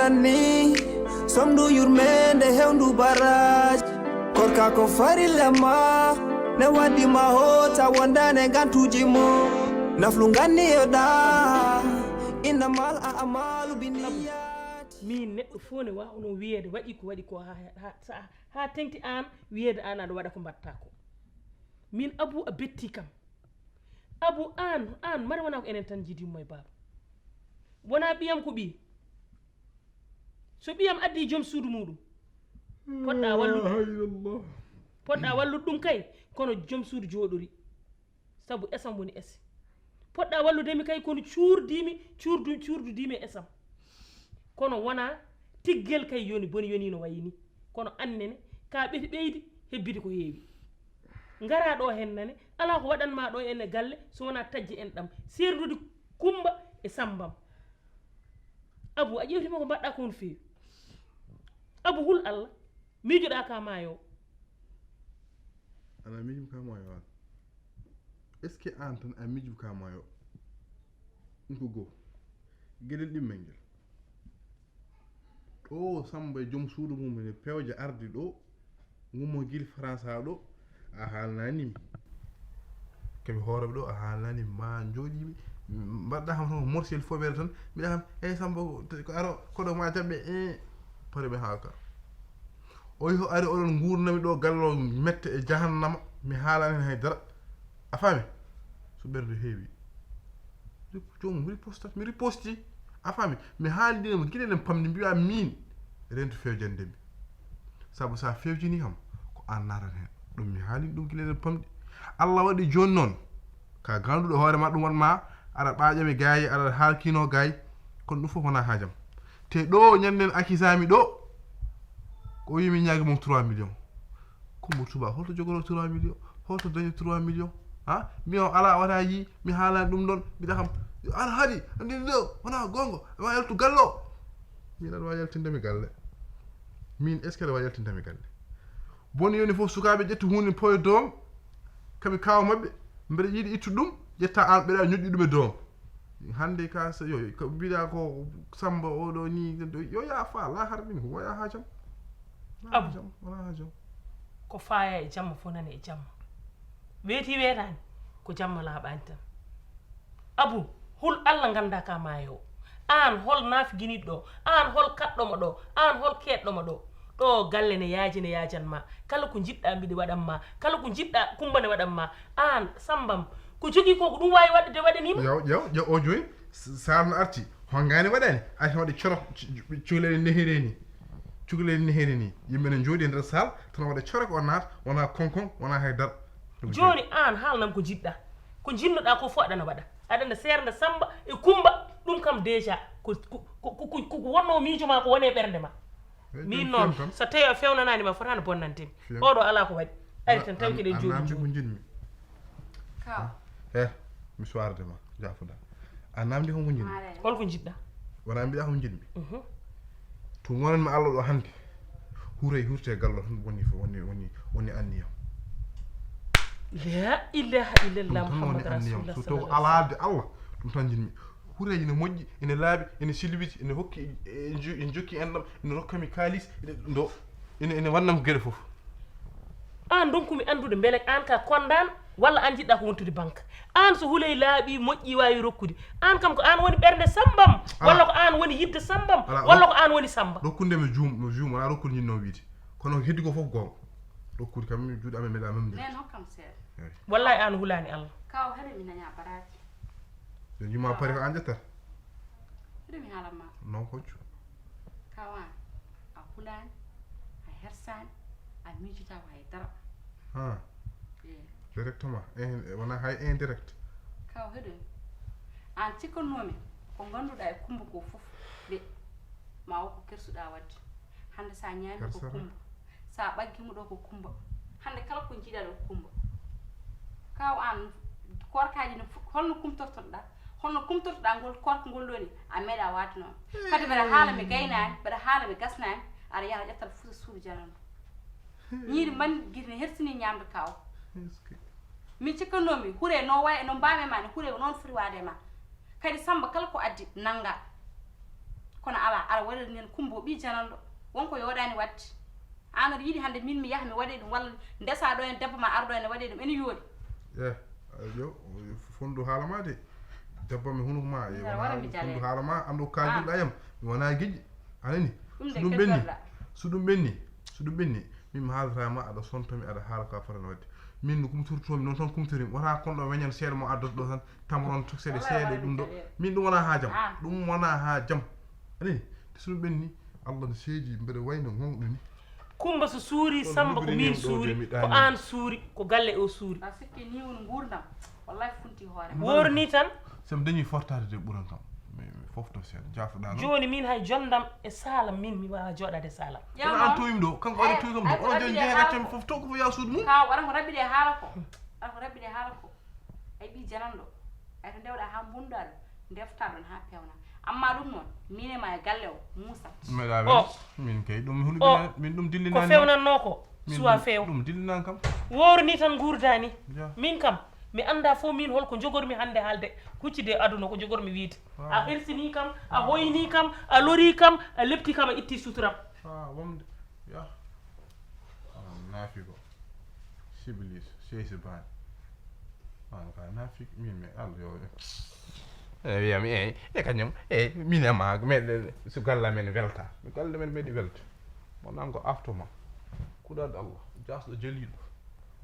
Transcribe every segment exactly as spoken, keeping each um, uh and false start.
Ni somdu yurmende hewndu baraji. Korka ko farilla ma, ne waddi ma hota wondane gantuji mo. Naflu ganni yoda. Innamal a'malu binniyat. Min neɗɗo fof ne waawno wiyeede waɗi ko waɗi ko haa haa haa teŋti aan wiyeede aan aɗa waɗa ko mbaɗtaa ko. Min Abou a bettii kam. Abou aan aan mari wonaa ko enen tan njiidiima e baaba. Wonaa ɓiyam ko ɓiy. So ɓiyam addii joom suudu muuɗum. Poɗɗaa wallude. Poɗɗaa wallude ɗum kay kono joom suudu jooɗori. Sabu esam woni ese. Poɗɗaa wallude mi kay kono cuurdiimi cuurdu cuurdudiimi e esam. Kono wonaa tiggel kay yoni boni yoni no wayi ni. Kono annene ka ɓeti ɓeydi hebbidi ko heewi. Ngaraa ɗoo heen nane alaa ko waɗan maa ɗoo en e galle so wonaa taƴde enɗam seerndude Kummba e Sammbam. Abou a ƴeewtii ma ko mbaɗɗaa ko no feewi. Abou hul Alla. Miijoɗaa ka maayo. Ana miijum ka maayo an? Est ce que an tan a miijum ka maayo? Ɗum ko goo. Geɗel ɗimmel ngel. Ɗo Samba e joom suudu mum ene pewja ardi ɗo. Ngummo gil France ha ɗo. A haalnanimi. Kabi hooreɓe ɗo a haalnanimi ma jooɗimi. Mbaɗɗa kam tan ko morcel foɓere tan mbiɗa kam eyyi Samba ko aro koɗo ma jaɓɓe e pare ɓe haalka. O yehi o ari oɗon gurnami ɗo gallo mette e jahannama mi haalani hen haydara. A faami? So ɓerde heewi. Joomum ripostat mi riposti. A faami? Mi haalidinamo gila eɗen pamdi mbiya min rento fewjande mi. Sabu sa fewjini kam ko an natat hen. Ɗum mi haalini ɗum gila eɗen pamdi. Allah waɗi joni noon ka ganduɗo hoore ma ɗum waɗma aɗa ɓaaƴami gayi aɗa haalkino gayi. Kono ɗum fof wona haajam. Te ɗo ñanden accusami ɗo ko wimi ñaagi mum trois millions. Kumba tuba holto jogoro trois millions? Holto dañi trois millions? Ha? Mi o ala wata yi mi haalani ɗum ɗon mbiɗa kam. Yo ar haɗi andini ɗo wona gongo aɗa wawi yaltu gallo. Min aɗa wawi yaltindemi galle. Min est ce que aɗa wawi yaltindemi galle? Boni yoni fof sukaɓe ƴettu hunde poyo doom. Kaɓe kawa mabɓe mbeɗa yiɗi ittu ɗum ƴetta an ɓeɗa ñoƴƴi ɗum e doom. Hande ka so yo ko mbiɗa ko Samba oɗo ni yo yafa lahar min ko waya ha jam. Abu. Wala ha jam. Ko faya e jamma fof nani e jamma. Weeti weetani ko jamma laaɓaani tan. Abu, hul Allah nganndaa ka maayo o. Aan hol naafginiiɗo ɗo? Aan hol kaɗɗo mo ɗo? Aan hol keedɗo mo ɗo? Ɗo galle ne yaaji ne yaajan ma. Kala ko njiɗɗaa mbiɗa waɗan ma. Kala ko njiɗɗaa Kummba ne waɗan ma. Aan Sammbam ko jogii ko ko ɗum waawi waɗde waɗanii ma. Yaw yaw yaw o joyi Saar no arti. Hongaani waɗaani? Arti waɗde coro cukalel nehiri nii. Cukalel nehiri nii. Yimɓe ne njooɗi e nder saal tan waɗa coro ko naata wonaa konkon wonaa hay dara. Jooni aan haalnam ko njiɗɗaa. Ko njiɗnoɗaa ko fof aɗana waɗa. Aɗana seernda Sammba e Kummba. Ɗum kam déjà ko ko ko ko wonnoo miijo maa ko woni e ɓernde maa. Miin noon so tawii a feewnanaani ma fotaani bonnande mi. Oɗo alaa ko waɗi. Ari tan tawi keɗen jooɗi jooni. Kaw. He mi suwarde ma jaafoɗaa. A naamndi ko ko njiɗmi. Hol ko njiɗɗaa? Wonaa mbiɗaa ko njiɗmi. To ngonanmi Allah ɗo hannde. Huray hurte gallo tan woni woni woni woni anniyam. La ilaha illallah Muhammad rasulullah. So taw alaade Allah ɗum tan njiɗmi. Hureeji ne moƴƴi, ene laaɓi, ene silwiti, ene hokki, ene jokki enɗam, ene rokkami kaalis, ene ɗo, ene ene wannam geɗe fof. Aan ndonkumi anndude mbele aan ka kondaan walla aan njiɗɗaa ko wontude banque. Aan so huley laaɓii, moƴƴii, waawi rokkude, aan kam ko aan woni ɓernde Sammbam walla ko aan woni yiɗde Sammbam walla ko aan woni Sammba. Rokkude mi juum mi juum wonaa rokkude njiɗnoo wiyde kono ko heddi ko fof goonga. Rokkude kam juuɗe amen meeɗaa memde. Neen hokkam seeɗa. Wallaahi aan hulaani Allah. Kaw haɗa mi nañaa baraaji. Yo juma pari ko an ƴettata. Hiɗo mi haalan ma. Non hoccu. Kawan a hulaani a hersaani a miijitaa ko hay dara. Ha. Directement. Wona hay indirect. Kaw heɗo mi. An cikkannoomi ko ngannduɗaa e Kummba ko fof de ma o ko kersuɗaa waɗde. Hannde so a ñaami ko Kummba, so a ɓaggii mo ɗo ko Kummba. Hannde kala ko njiiɗaa ɗo ko Kummba. Kaaw aan, koorkaaji ne fuɗ, holno kumtortoɗaa? Holno kumtortoɗaa ngol koorka ngol ɗoo ni? A meeɗaa waɗde noon. Kadi mbeɗa haala mi gaynaani, mbeɗa haala mi gasnaani, aɗa yaha ƴettat futa suudu janano. Ñiiri mban giri ne hersinii ñaamde kaaw. Min cikkannoomi hure no wayi no mbaami ma ne hure noon foti waade ma. Kadi Sammba kala ko addi nanngaa. Kono alaa, aɗa waɗa nen kumbo ɓii jananɗo. Wonko yooɗaani waɗde. Aan aɗa yiɗi hannde min mi yaha mi waɗe ɗum, walla ndesaa ɗo en debbo ma ar ɗo ene waɗe ɗum, ene yooɗi. Eh, yo, fondu haala ma de. Debbo mi hunuko ma, e Mbiɗa wona waɗa haala mi fondu jaleeɗo. Haala ma, andu ka jumɗa yam. Mi wona giƴi. Anani? Ɗum So de ɗum ke ɓenni, jolɗa. so ɗum ɓenni, so ɗum ɓenni, min mi haalata ma aɗa sonta mi aɗa haala ka fotano waɗde. Min no kumtortomi noon tan kumtori mi. Wota kon ɗo weñan seeɗa mo addata ɗo tan tamaron seeɗa Wala, seeɗa wala, ɗum ɗo. mi jaleeɗo. Min ɗum wona haajam. Ah. Ɗum wona haajam. Anani? So ɗum ɓenni, Allah no seedi mbeɗa wayno gonɗo ni. Kumba so suuri, Ɗon Samba ko luɓiri min ni ɗo suuri, de, mi ko ɗaani. Aan suuri, ko galle o suuri. A sikki ni woni nguurndam. Wallahi funti hoore ma. Woor ni tan, So mi dañi fortaade de ɓuran kam. Mi mi fofto seeɗa, jaafoɗa noon. Jooni min hay jonndam e saalam min mi waawa jooɗaade e saalam. Kono aan tooyim ɗo, kanko waɗi tooy kam ɗo. Onon jooni jeeya gaccam fof to ko fof yaa suudu mum. Ka waɗa ko raɓɓiɗe haala ko. Waɗa ko raɓɓiɗe haala ko. Ay ɓii jananɗo. Ay to ndewɗa haa mbunɗa ɗo. Ndefta ɗon haa pewna. Amma ɗum noon, min e ma e galle o, muusat. Meɗa O. Min kay ɗum O. hulɓina, min ɗum Ko dillinaani. fewnannoo ko, Min suwa ɗum- feew. Ɗum dillinan kam. Woor ni tan nguurdaani. Ja. Min kam, mi annda fof min holko jogormi hannde haalde, huccide e aduna ko jogormi wiide. Waaw. A hirsini kam, a hoyni kam, a lori kam, a lepti kam, a itti suturam. Ah, wamde. Ya. Ah, naafi ko. Siblis, seysi baani. An ka naafi min mi Allah yo. E wiyami e e kañum e min e ma meɗe so galle men welta. Galle men meɗi welta. Mo nango aftoma. Kuɗaɗo Allah, jasɗo jeliɗo.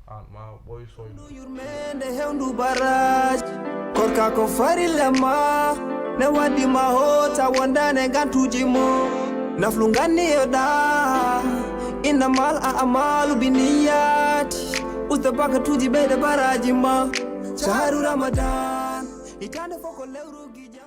An ma ɓoy soyno. Yurmende hewndu baraji. Korka ko farilla ma. Ne waddi ma hota wondane gantuji mo. Naflu ganni yoɗa. Inna mal a amalu biniyati. Usta bakatuji ɓeyde baraji ma. Shahru Ramadan. Itande foko lewru gija.